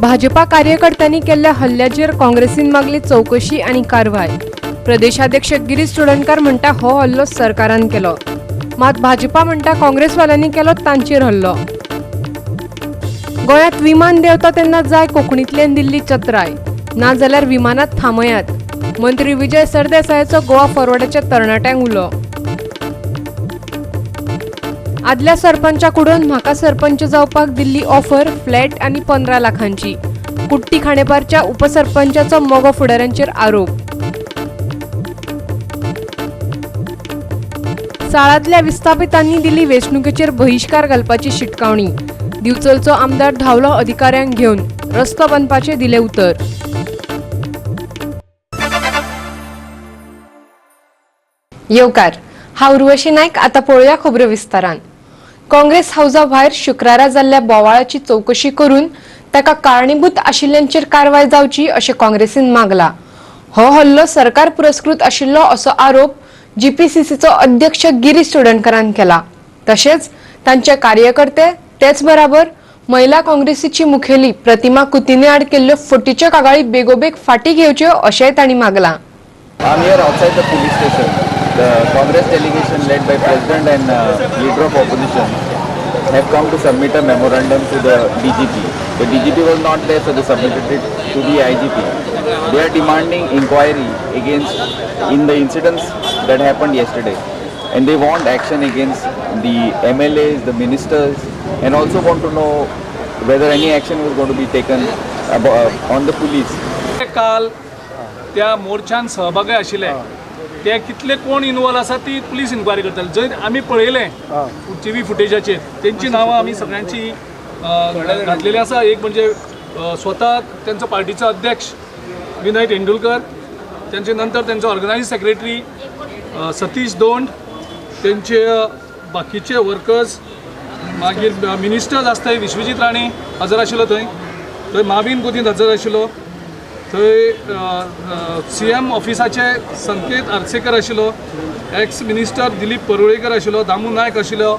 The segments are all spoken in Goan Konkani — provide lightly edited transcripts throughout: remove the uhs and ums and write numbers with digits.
भाजपा कार्यकर्त्यांनी केल्ल्या हल्ल्याचेर काँग्रेसीन मागली चवकशी आनी कारवाय. प्रदेशाध्यक्ष गिरीश चोडणकार म्हणटा हो हल्लो सरकारान केलो, मात भाजपा म्हणटा काँग्रेसवाल्यांनी केलो तांचेर हल्लो. गोंयांत विमान देंवता तेन्ना जाय कोंकणींतल्यान दिल्ली चत्राय, नाजाल्यार विमानात थांबयात, मंत्री विजय सरदेसायाचो गोवा फॉरवर्डाच्या तरणाट्यांक उलो. आदल्या सरपंचाकडून म्हाका सरपंच जावपाक दिल्ली ऑफर फ्लॅट आनी 15 लाखांची, कुट्टी खांडेपारच्या उपसरपंचाचो मगो फुडाऱ्यांचेर आरोप. साळांतल्या विस्थापितांनी दिली वेंचणुकेचेर बहिश्कार घालपाची शिटकावणी, दिवचलचो आमदार धांवलो अधिकाऱ्यांक घेवन, रस्तो बांदपाचें दिलें उतर. येवकार, हांव उर्वशी नायक. आतां पळोवया खबरो विस्तारान. काँग्रेस हावजा भायर शुक्रारा जाल्ल्या बोवाळाची चवकशी करून ताका कारणीभूत आशिल्ल्यांचेर कारवाय जावची अशें काँग्रेसीन मागला. हो हल्लो सरकार पुरस्कृत आशिल्लो असो आरोप जीपीसीसीचो अध्यक्ष गिरीश चोडणकारान केला. तशेंच तांचे कार्यकर्ते तेच बराबर महिला काँग्रेसीची मुखेली प्रतिमा कुतिन्हो आड केल्ल्यो फटीच्यो कागाळी बेगोबेग फाटीं घेवच्यो अशेंय तांणी मागलां. I'm here outside the police station. The Congress delegation led by President and leader of opposition have come to submit a memorandum to the DGP. The DGP was not there, so they submitted it to the IGP. They are demanding inquiry against in the incidents that happened yesterday, and they want action against the MLAs, the ministers, and also want to know whether any action was going to be taken on the police. काल त्या मोर्चान सहभागी आशिल्ले ते कितले कोण इनवॉल्व आसा ती पुलीस इन्क्वायरी करतले. जंय आमी पळयलें टीव्ही फुटेजाचेर तेंची नांवां आमी सगळ्यांची घातलेली आसा. एक म्हणजे स्वता तेंचो पार्टीचो अध्यक्ष विनय तेंडुलकर, तेंचे नंतर तेंचो ऑर्गनायझिंग सेक्रेटरी सतीश दोंड, तेंचे बाकीचे वर्कर्स, मागीर मिनिस्टर्स आसताय, विश्वजीत राणे हजर आशिल्लो थंय, थंय माविन गुदीन हजर आशिल्लो, थंय सीएम ऑफिसाचे संकेत आर्सेकर आशिल्लो, एक्स मिनिस्टर दिलीप परुळेकर आशिल्लो, दामू नायक आशिल्लो,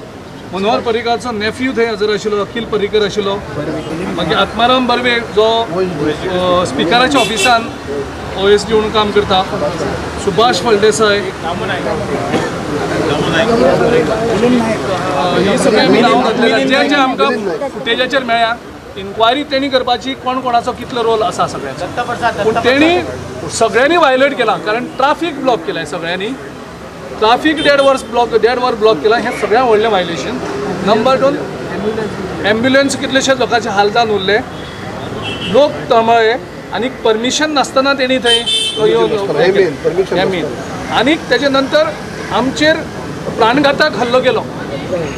मनोहर पर्रीकारचो नेफ्यू थंय हजर आशिल्लो, अखिल पर्रीकर आशिल्लो, मागीर आत्माराम बर्वे जो स्पिकराच्या ऑफिसान ओएसडी म्हणून काम करता, सुभाष फळदेसाय, ही सगळीं आमी नांवां घातलेलीं. जे जे आमकां फुटेजाचेर मेळ्ळ्या इन्क्वायरी तेणी करपाची कोण कोणाचो कितलो रोल आसा सगळ्यांचो. पूण तेणी सगळ्यांनी वायलेट केला, कारण ट्राफीक ब्लॉक केलां सगळ्यांनी, ट्राफीक देड वर ब्लॉक केला, हें सगळ्यांत व्हडलें वायलेशन. नंबर 2, एम्ब्युलन्स कितलेशेच लोकांचे हाल जावन उरले, लोक तळमळ्ळे आनी परमिशन नासतना तेणी थंय येवन मेन. आनी तेजे नंतर आमचेर प्राणघातक हल्लो केलो,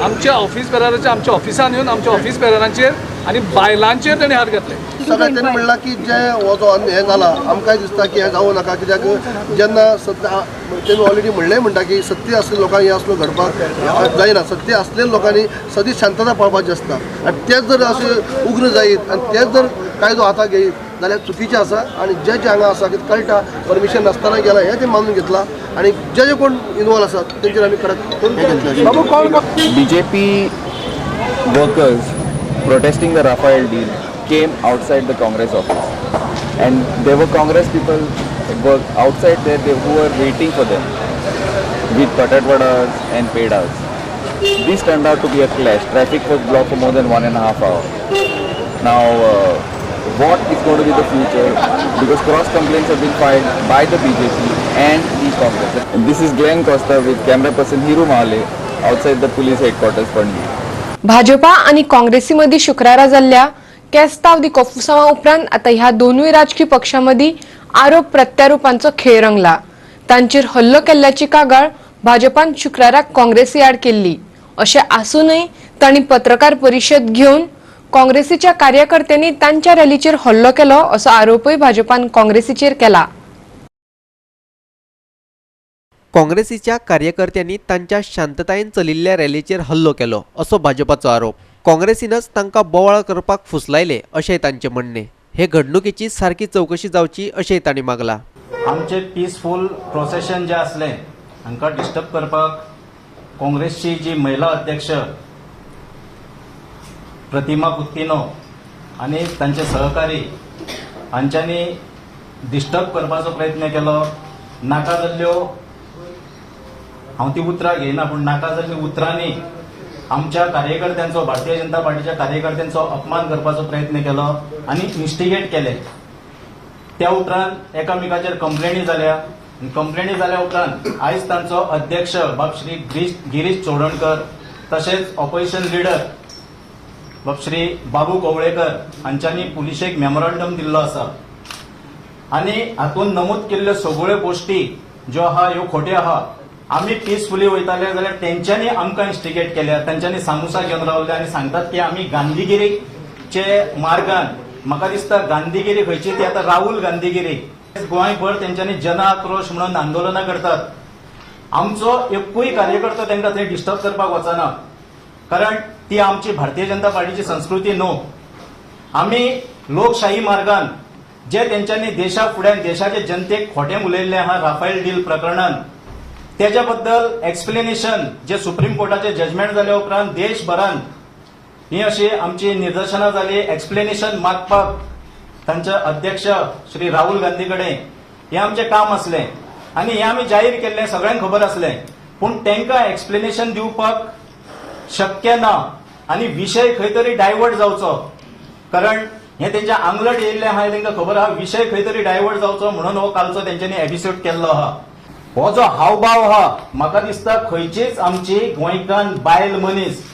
आमच्या ऑफिस बेराराच्या, आमच्या ऑफिसान येवन आमच्या ऑफिस बेरारांचेर आनी बायलांचेर तेणी हात घातले. सगळ्या त्यांनी म्हणलां की जे हो जो हें जाला आमकांय दिसता की हें जावं नाका, कित्याक जेन्ना सत्ता तेमी ऑलरेडी म्हणलें म्हणटा की सत्य आसले लोकांक हें असलो घडपाक जायना, सत्य आसलेल्या लोकांनी सदींच शांतता पाळपाची आसता आनी तेच जर अशें उग्र जायत आनी तेच जर कायदो हाताक घेयत जाल्यार चुकीचें आसा. आनी जे जे हांगा आसा कितें कळटा परमिशन नासतना गेला हें तें मानून घेतलां आनी जे जे कोण इनवॉल्व आसात तेंचेर आमी कडक हें घेतलें. BJP workers protesting the Rafale deal came outside the Congress office, and there were Congress people were outside there, they who were waiting for them with patatwadas and pedas. This turned out to be a clash. Traffic was blocked for more than 1.5 hours. Now, what is going to be the future? Because cross complaints have been filed by the BJP and the Congress. And this is Glenn Costa with camera person Hiru Mahale outside the police headquarters, Panaji. Bhajpa आनी काँग्रेसी मदीं शुक्रारा जाल्ल्या केस्तांव दी कोफुसांवा उपरांत आतां ह्या दोनूय राजकी पक्षां मदीं आरोप प्रत्यारोपांचो खेळ रंगला. तांचेर हल्लो केल्ल्याची कागाळ भाजपान शुक्राराक काँग्रेसी आड केल्ली. अशें आसूनय तांणी पत्रकार परिशद घेवन काँग्रेसीच्या कार्यकर्त्यांनी तांच्या रॅलीचेर हल्लो केलो असो आरोपूय भाजपान काँग्रेसीचेर केला. काँग्रेसीच्या कार्यकर्त्यांनी तांच्या शांततायेन चलिल्ल्या रॅलीचेर हल्लो केलो असो भाजपाचो आरोप. काँग्रेसीनच तांकां बोवाळ करपाक फुसलायले अशें तांचें म्हणणें. हे घडणुकेची सारकी चवकशी जावची अशेंय तांणी मागलां. आमचें पिसफूल प्रोसेशन जें आसलें हांकां डिस्टर्ब करपाक काँग्रेसची जी महिला अध्यक्ष प्रतिमा कुतिन्हो आनी तांचे सहकारी हांच्यांनी डिस्टर्ब करपाचो प्रयत्न केलो. नाका जाल्ल्यो, हांव ती उतरां घेयना, पूण नाका जाल्ल्या उतरांनी आमच्या कार्यकर्त्यांचो, भारतीय जनता पार्टीच्या कार्यकर्त्यांचो अपमान करपाचो प्रयत्न केलो आनी इन्स्टिगेट केले. त्या उपरांत एकामेकाचेर कंप्लेनी जाल्या आनी कंप्लेनी जाल्या उपरांत आयज तांचो अध्यक्ष बाब श्री गिरीश चोडणकर तशेंच ऑपोजिशन लिडर बाब श्री बाबू कवळेकर हांच्यांनी पुलिशेक मेमोरंडम दिल्लो आसा आनी हातूंत नमूद केल्ल्यो सगळ्यो गोश्टी ज्यो आहा ह्यो खोट्यो आहा. आमी पिसफुली वयताले जाल्यार तेंच्यांनी आमकां इन्स्टिगेट केल्या. तेंच्यांनी सामोसा घेवन रावले आनी सांगतात की आमी गांधीगिरीचे मार्गान. म्हाका दिसता गांधीगिरी खंयची ती आतां राहुल गांधीगिरी. गोंयभर तेंच्यांनी जन आक्रोश म्हणून आंदोलनां करतात. आमचो एकूय कार्यकर्तो तांकां थंय डिस्टर्ब करपाक वचना, कारण ती आमची भारतीय जनता पार्टीची संस्कृती न्हू. आमी लोकशाही मार्गान जे तेंच्यांनी देशा फुड्यान देशाचे जनतेक खोटें उलयल्लें आहा राफेल डील प्रकरणान, तेच्या बद्दल एक्सप्लेनेशन जे सुप्रीम कोर्टाचे जजमेंट जाल्या उपरांत देशभरान ही अशी आमची निदर्शनां जाली, एक्सप्लेनेशन मागपाक तांचे अध्यक्ष श्री राहुल गांधी कडेन हें आमचें काम आसलें आनी हें आमी जाहीर केल्लें, सगळ्यांक खबर आसलें. पूण तांकां एक्सप्लेनेशन दिवपाक शक्य ना आनी विशय खंय तरी डायवर्ट जावचो, कारण हें तेंच्या आंगलट येयल्लें आहा हें तांकां खबर आहा. विशय खंय तरी डायवर्ट जावचो म्हणून हो कालचो तेंच्यांनी एपिसोड केल्लो आहा. हो जो हावभाव आहा, म्हाका दिसता खंयचीच आमची गोंयकान बायल मनीस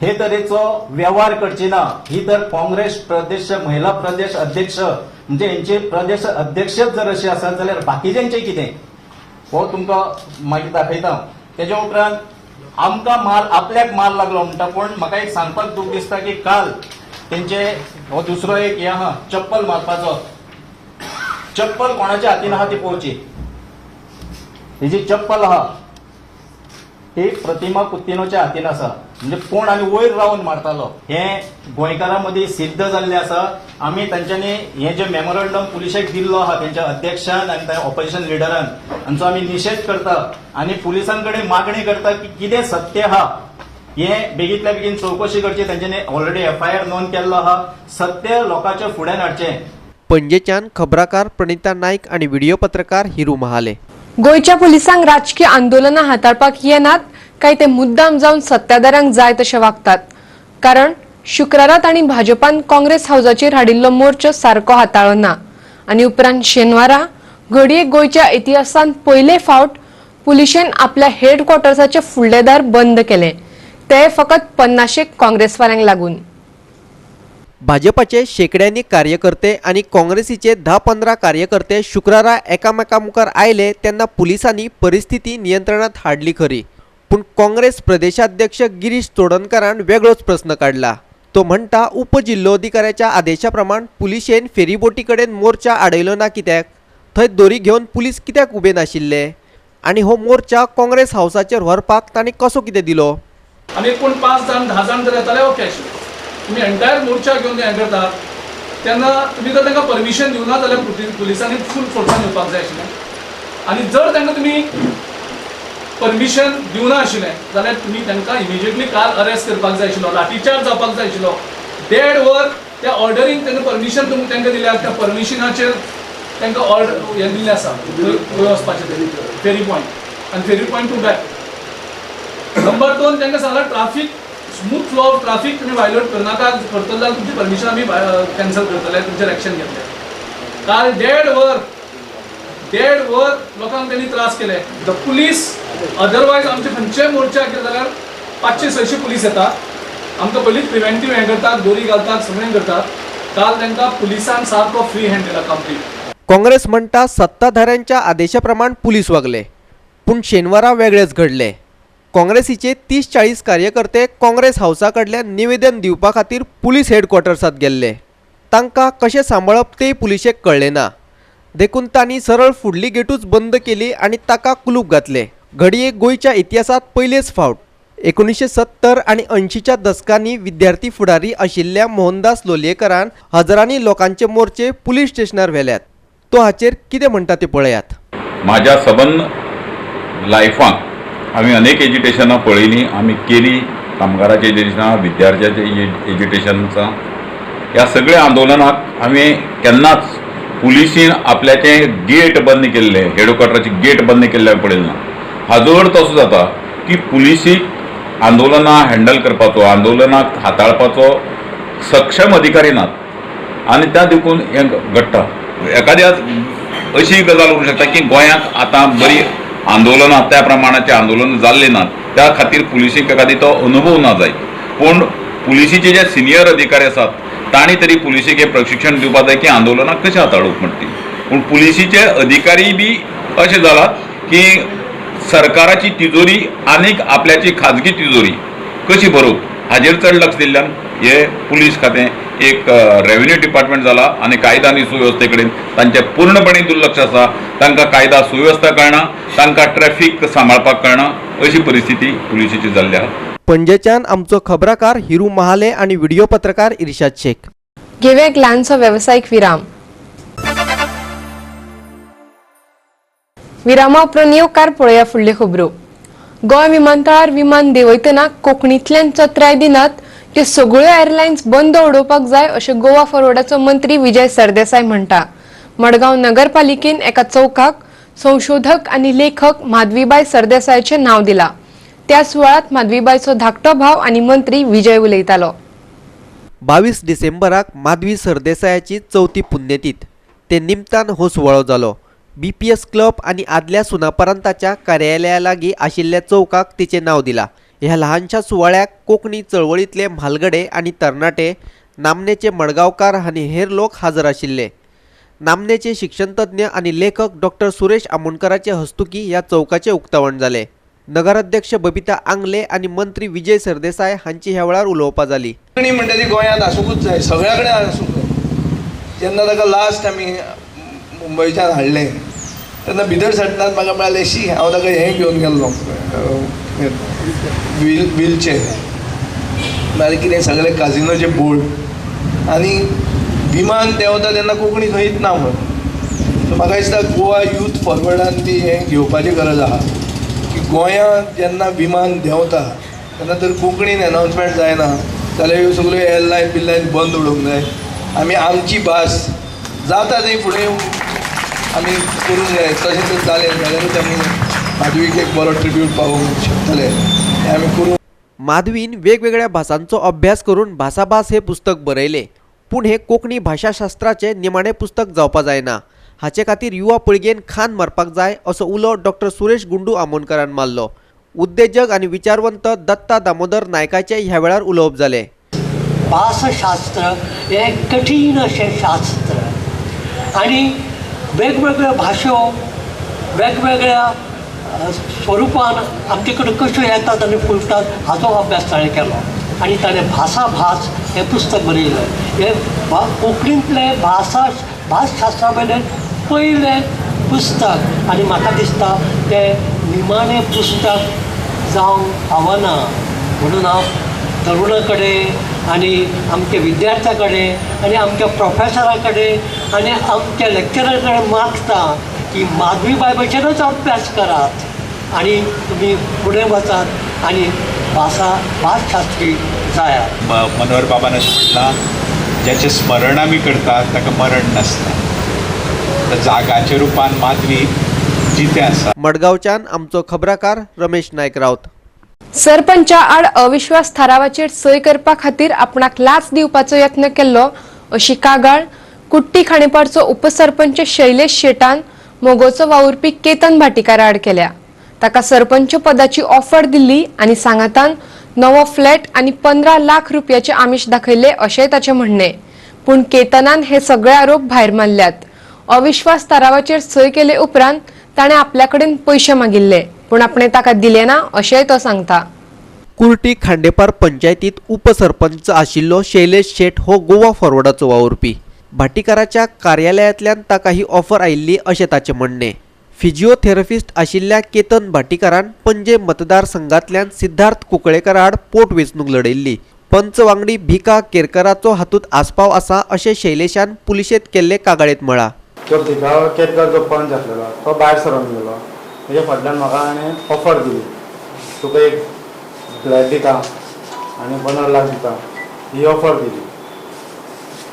हे तरेचो वेव्हार करची ना. ही तर काँग्रेस प्रदेश महिला प्रदेश अध्यक्ष, म्हणजे हेंचे प्रदेश अध्यक्षच जर अशे आसात जाल्यार बाकीच्यांचे कितें, हो तुमकां मागीर दाखयता. तेच्या उपरांत आमकां मार, आपल्याक मार लागलो म्हणटा, पूण म्हाका एक सांगपाक दूख दिसता की काल तेंचे हो दुसरो एक हे आहा, चप्पल मारपाचो. चप्पल कोणाच्या हातीन आहा ती पळोवची. ही जी चप्पल आहा ही प्रतिमा कुत्तिनोच्या हातीन आसा, म्हणजे कोण आनी वयर रावन मारतालो हें गोंयकारां मदीं सिद्ध जाल्लें आसा. आमी तांच्यांनी हें जें मेमोरंडम पुलिशेक दिल्लो आहा, तेंच्या अध्यक्षान आनी ऑपोजिशन लिडरान, हांचो आमी निशेध करता आनी पुलिसां कडेन मागणी करता की कितें सत्य आहा हें बेगीतल्या बेगीन चवकशी करची. तांच्यांनी ऑलरेडी एफआयआर नोंद केल्लो आहा. सत्य लोकांच्या फुड्यान हाडचें. पणजेच्यान खबराकार प्रणिता नाईक आणि व्हिडिओ पत्रकार हिरू महाले. गोंयच्या पुलिसांक राजकीय आंदोलनां हाताळपाक येनात काय ते मुद्दाम जावन सत्ताधाऱ्यांक जाय तशे वागतात? कारण शुक्रारा तांणी भाजपान काँग्रेस हावजाचेर हाडिल्लो मोर्चो सारको हाताळ्ळो ना आनी उपरांत शेनवारा घडये गोंयच्या इतिहासांत पयले फावट पुलिशेन आपल्या हेडक्वॉर्टर्साचे फुडलें दार बंद केलें, ते फकत 50एक काँग्रेसवाल्यांक लागून. भाजपाचे शेकड्यांनी कार्यकर्ते आनी काँग्रेसीचे 10-15 कार्यकर्ते शुक्रारा एकामेका मुखार आयले तेन्ना पुलिसांनी परिस्थिती नियंत्रणात हाडली खरी, पूण काँग्रेस प्रदेशाध्यक्ष गिरीश चोडणकारान वेगळोच प्रस्न काडला. तो म्हणटा, उपजिल्लोधिकाऱ्याच्या आदेशा प्रमाण पुलिशेन फेरीबोटी कडेन मोर्चा आडयलो ना कित्याक? थंय दोरी घेवन पुलीस कित्याक उबे नाशिल्ले? आनी हो मोर्चा काँग्रेस हावसाचेर व्हरपाक तांणी कसो कितें दिलो? आनी कोण पांच जाण 10 जाण जर येताले, ओके आशिल्लें. तुमी एंटायर मोर्चा घेवन हें करतात तेन्ना तुमी जर तांकां परमिशन दिवना जाल्यार पुलिसांनी फूल फोर्सान येवपाक जाय आशिल्लें आनी जर तांकां तुमी परमिशन दिवना आशिल्लें जाल्यार तुमी तांकां इमिजिएटली काल अरेस्ट करपाक जाय आशिल्लो, लाठीचार्ज जावपाक जाय आशिल्लो. देड वर त्या ऑर्डरींक तांकां परमिशन तुमी तांकां दिल्या, त्या परमिशनाचेर तांकां ऑर्डर हें दिल्लें आसा खंय वचपाचें तें, फेरी पॉयंट आनी ferry point to back. Number 2, तांकां सांगलां traffic, smooth flow of traffic तुमी वायलेट करनाका, करतले जाल्यार तुमची परमिशन आमी कॅन्सल करतले, तुमचेर एक्शन घेतले. काल देड वर लोकांक त्यांनी त्रास केले the police. अदरवायज आमचे खंयचेय मोर्चा केले जाल्यार 500-600 पुलीस येता, आमकां पयलींच प्रिवेंटीव हें करतात, दोरी घालतात, सगळें करतात. काल तांकां पुलिसान सारको फ्री हँड दिला कंप्लीट. काँग्रेस म्हणटा, सत्ताधाऱ्यांच्या आदेशा प्रमाण पुलीस वागले, पूण शेनवारा वेगळेच घडले. काँग्रेसीचे 30-40 कार्यकर्ते काँग्रेस हावसा कडल्यान निवेदन दिवपा खातीर पुलीस हेडक्वॉर्टर्सात गेल्ले. तांकां कशें सांबाळप तें पुलिशेक कळ्ळें ना, देखून तांणी सरळ फुडली गेटूच बंद केली आनी ताका कुलूप घातलें. घडये गोंयच्या इतिहासांत पयलेच फावट. 1970 आनी 80च्या दसकांनी विद्यार्थी फुडारी आशिल्ल्या मोहनदास लोलयेकरान हजारांनी लोकांचे मोर्चे पुलीस स्टेशनार व्हेल्यात. तो हाचेर कितें म्हणटा तें पळयात. माझ्या सबंद लायफांत हांवें अनेक एजिटेशनां पळयलीं, आमी केली, कामगाराचें एजिटेशनां, विद्यार्थ्याचें एजिटेशन्सां. ह्या सगळ्या आंदोलनाक हांवें केन्नाच पुलिसीन आपल्याचें गेट बंद केल्लें, हेडक्वॉर्टराचें गेट बंद केल्लें हांवें पळयलें ना. हाजो अर्थ असो जाता की पुलिसीक आंदोलनां हँडल करपाचो, आंदोलनाक हाताळपाचो सक्षम अधिकारी नात आनी त्या देखून हें घडटा. एखाद्या अशी गजाल उरूंक शकता की गोंयांत आतां बरी आंदोलनां त्या प्रमाणाचें आंदोलन जाल्लें ना, त्या खातीर पुलिसीक एखादी तो अनुभव ना जायत, पूण पुलिसीचे जे सिनियर अधिकारी आसात तांणी तरी पुलिसीक हें प्रशिक्षण दिवपाक जाय की आंदोलनां कशें हाताळूंक म्हण ती. पूण पुलिसीचे अधिकारी बी अशें जालात की सरकाराची तिजोरी आनीक आपल्याची खाजगी तिजोरी कशी भरोवप हाजेर चड लक्ष दिल्ल्यान हे पुलीस खातें एक रेवेन्यू डिपार्टमेंट जाला आनी कायदा आनी सुवेवस्थे कडेन तांचें पूर्णपणे दुर्लक्ष आसा. तांकां कायदा सुवेवस्था कळना, तांकां ट्रॅफीक सांबाळपाक कळना, अशी परिस्थिती पुलिसेची जाल्ली आसा. पणजेच्यान आमचो खबराकार हिरू महाले आनी व्हिडिओ पत्रकार इर्शाद शेख. घेवया एक ल्हानसो वेवसायीक विराम. विरामा उपरांत येवकार पळोवया फुडल्यो खबरो. गोंय विमानतळार विमान देंवयतना कोंकणींतल्यान चत्राय दिनात त्यो सगळ्यो एअरलायन्स बंद उडोवपाक जाय अशें गोवा फॉरवर्डाचो मंत्री विजय सरदेसाय म्हणटा. मडगांव नगरपालिकेन एका चौकाक संशोधक आनी लेखक माधवीबाय सरदेसायाचें नांव दिलां. त्या सुवाळ्यांत माधवीबायचो धाकटो भाव आनी मंत्री विजय उलयतालो. 22 डिसेंबराक माधवी सरदेसायाची चवथी पुण्यतीथ, ते निमतान हो सुवाळो जालो. बीपीएस क्लब आनी आदल्या सुनापरांताच्या कार्यालया लागीं आशिल्ल्या चौकाक तिचें नांव दिलां. ह्या ल्हानशा सुवाळ्याक कोंकणी चळवळींतले म्हालगडे आनी तरणाटे, नामनेचे मडगांवकार आनी हेर लोक हाजर आशिल्ले. नामनेचे शिक्षणतज्ञ आनी लेखक डॉक्टर सुरेश आमोणकराचे हस्तुकी ह्या चौकाचें उक्तावण जालें. नगराध्यक्ष बबिता आंगले आनी मंत्री विजय सरदेसाय हांची ह्या वेळार उलोवपां जालीं. कोंकणी म्हणटा ती गोंयांत आसूंकूच जाय, सगळ्या कडेन आसूंक जाय. जेन्ना ताका लास्ट आमी मुंबयच्यान हाडलें तेन्ना भितर सरतना म्हाका मेळ्ळें शी, हांव ताका हें घेवन गेल्लो व्हीलचेर, नाल्यार कितें सगळे काजिनोचे बोर्ड आनी विमान देंवता तेन्ना कोंकणी खंयच ना म्हूण. सो म्हाका दिसता गोवा यूथ फॉरवर्डान ती हें घेवपाची गरज आहा की गोंयांत जेन्ना विमान देंवता तेन्ना जर कोंकणीन एनावन्समेंट जायना जाल्यार ह्यो सगळ्यो एअरलायन बिरलायन बंद उडोवंक जाय. आमी आमची भास जाता थंय फुडें आमी करूंक जाय. तशें जर जालें जाल्यारूच आमी माधवीक एक बरो ट्रिब्यूट पावोवंक शकतले, हें आमी करूंक. माधवीन वेगवेगळ्या भासांचो अभ्यास करून भासाभास हें पुस्तक बरयलें, पूण हें कोंकणी भाशाशास्त्राचें निमाणें पुस्तक जावपा जायना. हाचे खातीर युवा पिळगेन खान मारपाक जाय असो उलो डॉक्टर सुरेश गुंडू आमोणकरान मारलो. उद्देजक आनी विचारवंत दत्ता दामोदर नायकाचें ह्या वेळार उलोवप जालें. भासशास्त्र हें कठीण अशें शास्त्र आनी वेगवेगळ्यो भाशो वेगवेगळ्या स्वरुपान आमचे कडेन कश्यो येतात आनी फुलतात हाचो अभ्यास ताणें केलो आनी ताणें भासाभास हें पुस्तक बरयलें. हें कोंकणींतलें भासशास्त्रा वयलें पयलें पुस्तक आनी म्हाका दिसता तें निमाणें पुस्तक जावंक फावना. म्हणून हांव तरुणा कडेन आनी आमच्या विद्यार्थ्यां कडेन आनी आमच्या प्रोफेसरा कडेन आनी आमच्या लेक्चरा कडेन मागता की माधवीबाय भशेनच अभ्यास करात आनी तुमी फुडें वचात आनी भासशास्त्री जायात. मनोहर बाबान अशें म्हटलां, ज्याचें स्मरण आमी करतात ताका मरण नासता. जागाच्या रुपान माधवी जितें आसा. मडगांवच्यान आमचो खबराकार रमेश नायक रावत. सरपंचा आड अविश्वास थारावाचेर सय करपा खातीर आपणाक लाच दिवपाचो यत्न केल्लो अशी कागाळ कुट्टी खाणेपारचो उपसरपंच शैलेश शेटान मोगोचो वावुरपी केतन भाटीकारा आड केल्या. ताका सरपंच पदाची ऑफर दिल्ली आनी सांगातान नवो फ्लॅट आनी 15 लाख रुपयाचे आमिष दाखयल्ले अशेंय ताचें म्हणणें. पूण केतनान हे सगळे आरोप भायर मारल्यात. अविश्वास थारावाचेर सय केले उपरांत ताणें आपल्या कडेन पयशे मागिल्ले, पूण आपणे ताका दिले ना अशेंय तो सांगता. कुर्टी खांडेपार पंचायतीत उपसरपंच आशिल्लो शैलेश शेट हो गोवा फॉरवर्डाचो वावुरपी. भाटीकाराच्या कार्यालयांतल्यान ताका ही ऑफर आयिल्ली अशें ताचें म्हणणें. फिजिओथेरपिस्ट आशिल्ल्या केतन भाटीकारान पणजे मतदारसंघांतल्यान सिद्धार्थ कुंकळेकर आड पोटवेंचणूक लढयल्ली. पंच वांगडी भिका केरकराचो हातूंत आस्पाव आसा अशें शैलेशान पुलिशेंत केल्ले कागाळेंत म्हळां. तो भिका केरकर जो पंच आसलेलो तो भायर सरोन गेलो. तेज्या फाटल्यान म्हाका हाणें ऑफर दिली, तुका एक फ्लॅट दिता आनी 15 लाख दिता, ही ऑफर दिली.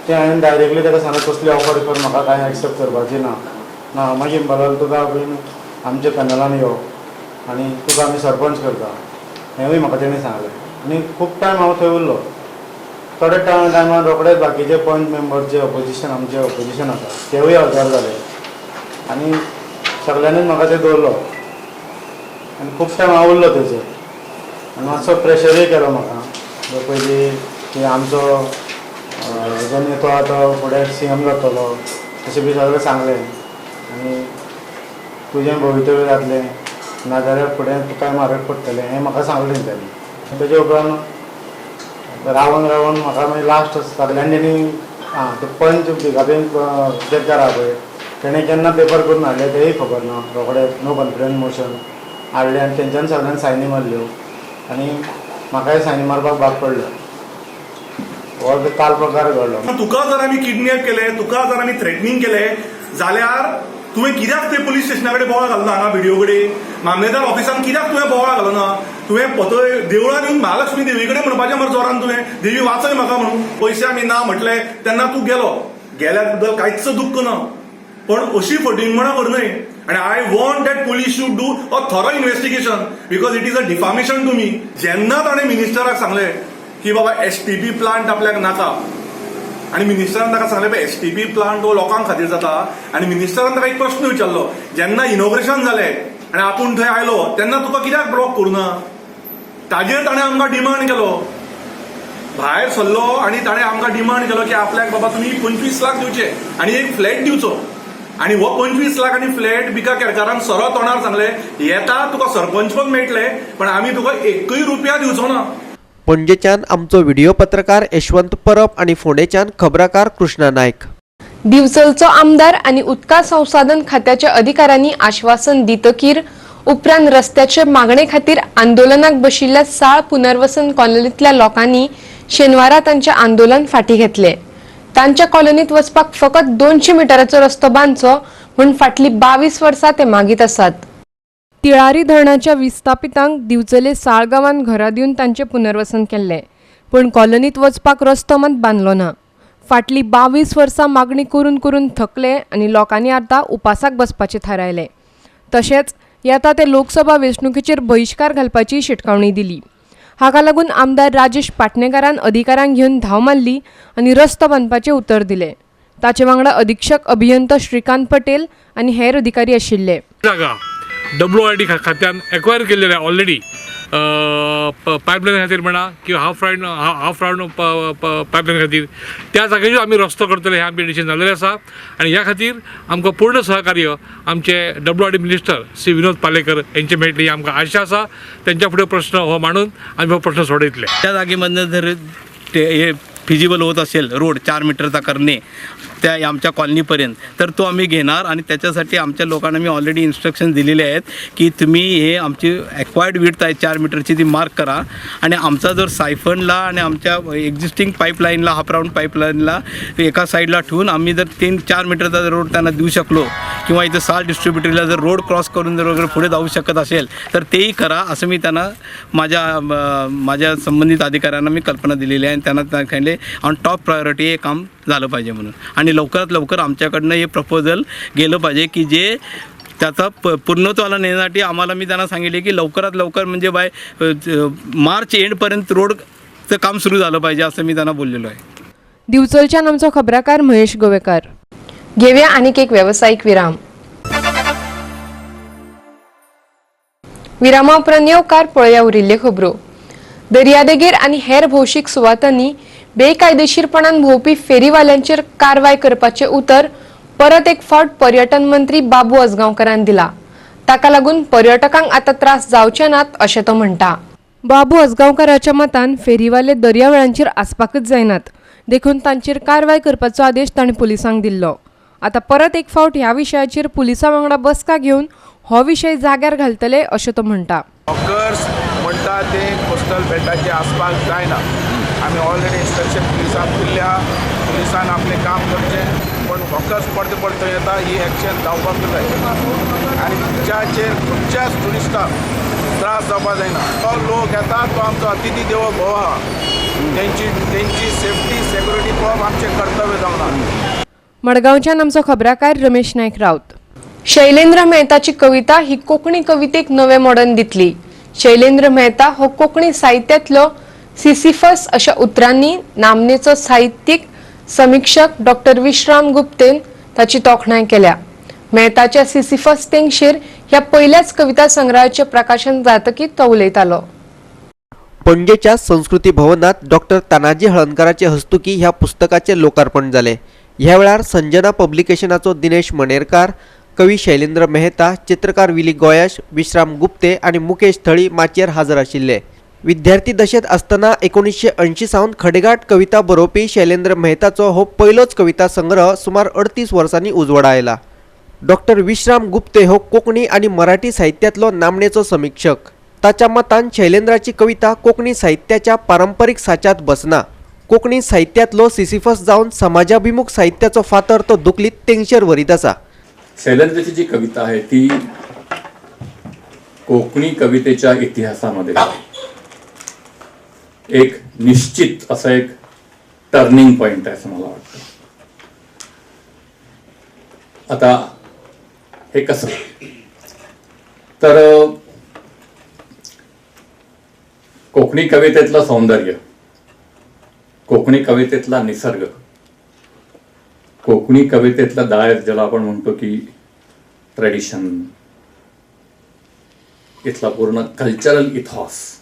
ते हांवें डायरेक्टली ताका सांगलें कसली ऑफर कर म्हाका कांय एक्सेप्ट करपाची ना ना. मागीर म्हणपाक लागलो तुका बीन आमच्या पॅनलान यो आनी तुका आमी सरपंच करता, हेंवूय म्हाका तेणें सांगलें. आनी खूब टायम हांव थंय उरलो. थोड्या टायमान रोखडेच बाकीचे पंच मेंबर जे ऑपोजिशन आमचे ऑपोजिशन आसा तेवूय हजर जाले आनी सगल्यांनीच म्हाका ते दवरलो आनी खूब टायम हांव उरलो थंयसर. आनी मातसो प्रेशरूय केलो म्हाका पयलीं की आमचो जो नेतो आतां फुडें CM जातलो अशें बी सगळें सांगलें आनी तुजें भवितव्य जातलें नाजाल्यार फुडें तुका म्हारग पडटलें हें म्हाका सांगलें तेंच्यांनी. तेजे उपरांत रावन रावन म्हाका मागीर लास्ट सगल्यांनी तेणी आं ते पंच भिकाबेन केरकार आहा पळय तेणें केन्ना पेपर करून हाडले तेंय खबर ना, रोखडे नो कॉन्फिडन्स मोशन हाडलें आनी तेंच्यांनी सगल्यांनी सायनी मारल्यो आनी म्हाकाय सायनी मारपाक भाग पडलो. हो काल प्रकार घडलो. तुका जर आमी किडनॅप केले, तुका जर आमी थ्रेटनींग केले जाल्यार तुवें कित्याक ते पुलीस स्टेशना कडेन बोवाळ घालो ना? हांगा बीडीओ कडेन मामलेदार ऑफिसान कित्याक तुवें बोवाळ घालो ना? तुवें पतय देवळान येवन महालक्ष्मी देवी कडेन म्हणपाचें मरे जोरान तुवें देवी वाचय म्हाका म्हणून. पयशे आमी ना म्हटले तेन्ना तूं गेलो, गेल्यार तुका कांयच दुख्ख ना, पण अशी फटींगपणां करनय. आनी I want that police should do a thorough investigation because it is a defamation to me. जेन्ना ताणें मिनिस्टराक सांगलें की बाबा STP plant आपल्याक नाका आनी मिनिस्टरान ताका सांगलें STP plant हो लोकां खातीर जाता, आनी मिनिस्टरान ताका एक प्रश्न विचारलो जेन्ना इनॉग्रेशन जालें आनी आपूण थंय आयलो तेन्ना तुका कित्याक ब्लॉक करूं ना? ताजेर ताणें आमकां डिमांड केलो, भायर सरलो आनी ताणें आमकां डिमांड केलो की आपल्याक बाबा तुमी 25 लाख दिवचे आनी एक फ्लॅट दिवचो. आनी हो 25 लाख आनी फ्लॅट भिका केरकारान सरळ तोंडार सांगलें येता तुका सरपंच पण मेळटले पण आमी तुका एकूय रुपया दिवचो ना. पणजेच्यान आमचो व्हिडिओ पत्रकार यशवंत परब आनी फोंडेच्यान खबराकार कृष्णा नायक. दिवचलचो आमदार आनी उदका संसाधन खात्याच्या अधिकाऱ्यांनी आश्वासन दितकीर उपरांत रस्त्याचे मागणे खातीर आंदोलनाक बशिल्ल्या साळ पुनर्वसन कॉलनींतल्या लोकांनी शेनवारा तांचे आंदोलन फाटीं घेतले. तांच्या कॉलनीत वचपाक फकत 200 मिटराचो रस्तो बांदचो म्हूण फाटलीं 22 वर्सां ते मागीत आसात. तिळारी धरणाच्या विस्थापितांक दिवचले साळ गांवांत घरां दिवन तांचें पुनर्वसन केल्लें, पूण कॉलनीत वचपाक रस्तो मात बांदलो ना. फाटलीं 22 वर्सां मागणी करून करून थकले आनी लोकांनी आतां उपासाक बसपाचें थारायलें. तशेंच येता ते लोकसभा वेंचणुकेचेर बहिश्कार घालपाची शिटकावणी दिली. हाका लागून आमदार राजेश पाटणेकारान अधिकाऱ्यांक घेवन धांव मारली आनी रस्तो बांदपाचें उतर दिलें. ताचे वांगडा अधीक्षक अभियंतो श्रीकांत पटेल आनी हेर अधिकारी आशिल्ले. जागा WRD खात्यान एक्वायर केलेले ऑलरेडी पायपलायन खातीर म्हणा किंवा हाफ रावंड पायपलायन खातीर त्या जागेचेर आमी रस्तो करतले हें आमचें डिसिजन जाल्लें आसा. आनी ह्या खातीर आमकां पूर्ण सहकार्य आमचे WRD minister Shri Vinod Palekar यांचे मेळटली ही आमकां आशा आसा. तेंच्या फुडें प्रश्न हो मांडून आमी हो प्रश्न सोडयतले. त्या जागेमधनं जर ते हे फिजिबल होत असेल रोड 4 मीटरचा करणे त्या आमच्या कॉलनीपर्यंत तर तो आम्ही घेणार. आणि त्याच्यासाठी आमच्या लोकांना मी ऑलरेडी इन्स्ट्रक्शन दिलेले आहेत की तुम्ही हे आमची ॲक्वायर्ड विड्थ आहे 4 मीटरची ती मार्क करा आणि आमचा जर सायफनला आणि आमच्या एक्झिस्टिंग पाईपलाईनला हाफ राऊंड पाईपलाईनला एका साईडला ठेवून आम्ही जर 3-4 मीटरचा जर रोड त्यांना देऊ शकलो किंवा इथं साल डिस्ट्रीब्युटरीला जर रोड क्रॉस करून जर वगैरे पुढे जाऊ शकत असेल तर तेही करा असं मी त्यांना माझ्या माझ्या संबंधित अधिकाऱ्यांना मी कल्पना दिलेली आहे आणि त्यांना सांगितले ऑन टॉप प्रायोरिटी हे काम झालं पाहिजे म्हणून. आणि लवकरात लवकर आमच्याकडनं हे प्रपोजल गेलं पाहिजे की जे त्याचा पूर्णत्वाला नेण्यासाठी आम्हाला मी त्यांना सांगितले की लवकरात लवकर म्हणजे बाय मार्च एंडपर्यंत रोडचं काम सुरू झालं पाहिजे असं मी त्यांना बोललेलो आहे. दिवचलच्यान आमचो खबराकार महेश गोवेकार. घेवया आनीक एक वेवसायीक विराम. विरामा उपरांत येवकार पळया उरिल्ल्यो खबरो. दर्यादेगेर आनी हेर भौशीक सुवातांनी बेकायदेशीरपणान भोंवपी फेरीवाल्यांचेर कारवाय करपाचें उतर परत एक फावट पर्यटन मंत्री बाबू आजगांवकारान दिला. ताका लागून पर्यटकांक आतां त्रास जावचे नात अशें तो म्हणटा. बाबू आजगांवकाराच्या मतान फेरीवाले दर्यावेळांचेर आसपाकच जायनात, देखून तांचेर कारवाय करपाचो आदेश ताणें पुलिसांक दिल्लो. आतां परत एक फावट ह्या विशयाचेर पुलिसां वांगडा बसका घेवन हो विशय जाग्यार घालतले अशें तो म्हणटा. हॉकर्स म्हणटा ते कोस्टल बेल्टाचे आसपाक जायना. आमी ऑलरेडी इन्स्ट्रक्शन पुलिसांक दिल्ल्या, पुलिसान आपलें काम करचें, पण हॉकर्स परते परते येता ही एक्शन जावपाक जाय आनी तिच्याचेर खंयच्याच ट्युरिस्टाक त्रास जावपाक जायना. तो लोक येता तो आमचो अतिथी देवो भव आहा. तेंची तेंची सेफ्टी सेक्युरिटी पळोवप आमचें कर्तव्य जावन आसा. मडगांवच्यान आमचो खबराकार रमेश नायक राऊत. शैलेंद्र मेहताची कविता ही कोंकणी कवितेक नवें मोडण दितली. शैलेंद्र मेहता हो कोंकणी साहित्यांतलो सिसिफस अशा उतरांनी नामनेचो साहित्यीक समिक्षक डॉक्टर विश्राम गुप्तेन ताची तोखणाय केल्या. मेहताच्या सिसिफस तेंगशेर ह्या पयल्याच कविता संग्रहाचें प्रकाशन जातकीच तो उलयतालो. पणजेच्या संस्कृती भवनात डॉक्टर तानाजी हळर्णकाराचे हस्तुकी ह्या पुस्तकाचें लोकार्पण जालें. ह्या वेळार संजना पब्लिकेशनाचो दिनेश मणेरकार, कवी शैलेंद्र मेहता, चित्रकार विली गोयाश, विश्राम गुप्ते आनी मुकेश थळी माचयेर हजर आशिल्ले. विद्यार्थी दशेंत आसतना 1980 सावन खडेगांठ कविता बरोवपी शैलेंद्र मेहताचो हो पयलोच कविता संग्रह सुमार 38 वर्सांनी उजवाडा आयला. डॉक्टर विश्राम गुप्ते हो कोंकणी आनी मराठी साहित्यांतलो नामनेचो समिक्षक. ताच्या मतान शैलेंद्राची कविता कोंकणी साहित्याच्या पारंपरीक साच्यांत बसना. कोंकणी साहित्यांतलो सिसिफस जावन समाजाभिमुख साहित्याचो फातर तो दुखलीत तेंगशेर व्हरीत आसा. शैलेंद्राची जी कविता आहे ती कोकणी कवितेच्या इतिहासामध्ये एक निश्चित असा एक टर्निंग पॉइंट आहे असं मला वाटतं. आता हे कसं, तर कोकणी कवितेतलं सौंदर्य, कोकणी कवितेतला निसर्ग, कोकणी कवितेतला दायज, ज्याला आपण म्हणतो की ट्रेडिशन, इथला पूर्ण कल्चरल इथॉस,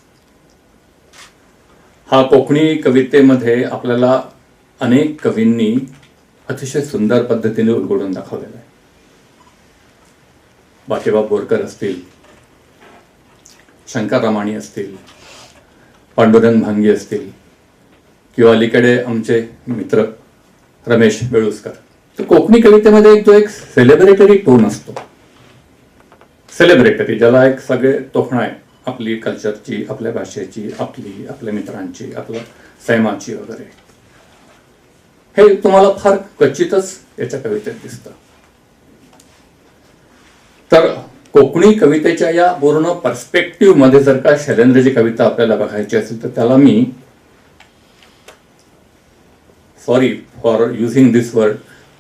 हा कोकणी कवितेमध्ये आपल्याला अनेक कवींनी अतिशय सुंदर पद्धतीने उलगडून दाखवलेला आहे. बाकीबाब बोरकर असतील, शंकर रमाणी असतील, पांडुरंग भांगी असतील, किंवा अलीकडे आमचे मित्र रमेश वेळुस्कर. तर कोकणी कवितेमध्ये एक जो एक सेलिब्रेटरी टोन असतो, सेलिब्रेटरी ज्याला एक सगळे तोखणाय आपली कल्चरची, आपल्या भाषेची, आपली आपल्या मित्रांची, आपल्या सैमाची वगैरे, हे तुम्हाला फार क्वचितच याच्या कवितेत दिसतं. तर कोकणी कवितेच्या या पूर्ण पर्स्पेक्टिव्हमध्ये जर का शैलेंद्रची कविता आपल्याला बघायची असेल तर त्याला मी, sorry for using this word,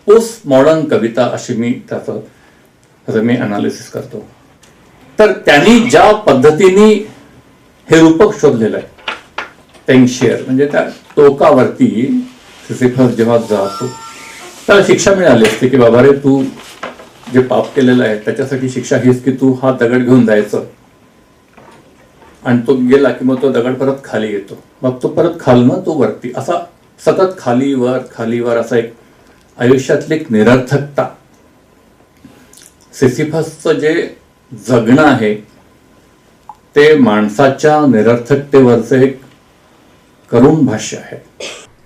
post modern कविता अशी मी त्याचं मी अनालिसिस करतो. तर त्यांनी ज्या पद्धतीने हे रूपक शोधलेलं आहे तेंगशेर, म्हणजे त्या टोकावरती सिसिफस जेव्हा जातो त्याला शिक्षा मिळाली असते की बाबा रे तू जे पाप केलेलं आहे त्याच्यासाठी शिक्षा हीच की तू हा दगड घेऊन जायचं, आणि तो गेला की मग तो दगड परत खाली येतो, मग तो परत खालनं तो वरती, असा सतत खाली वर असा एक आयुष्यातली एक निरर्थकता. सिसिफसचं जे जगणं आहे ते माणसाच्या निरर्थकतेवरचं एक करुण भाष्य आहे.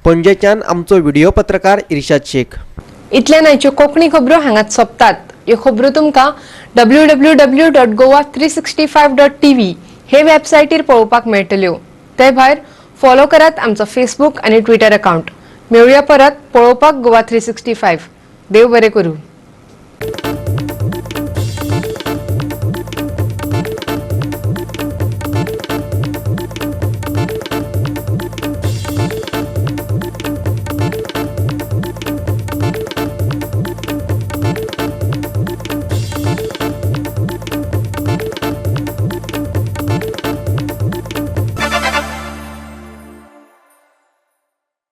पणजेच्यान आमचो व्हिडिओ पत्रकार इर्शाद शेख. इतल्या नायच्यो कोंकणी खबरो हांगात सोंपतात. ह्यो खबरो तुमकां www.goa365.tv हे वेबसायटीर पळोवपाक मेळटल्यो. ते भायर फॉलो करात आमचो फेसबूक आनी ट्विटर अकाउंट. मेळुया परत पळोवपाक गोवा 365. देव बरें करूं.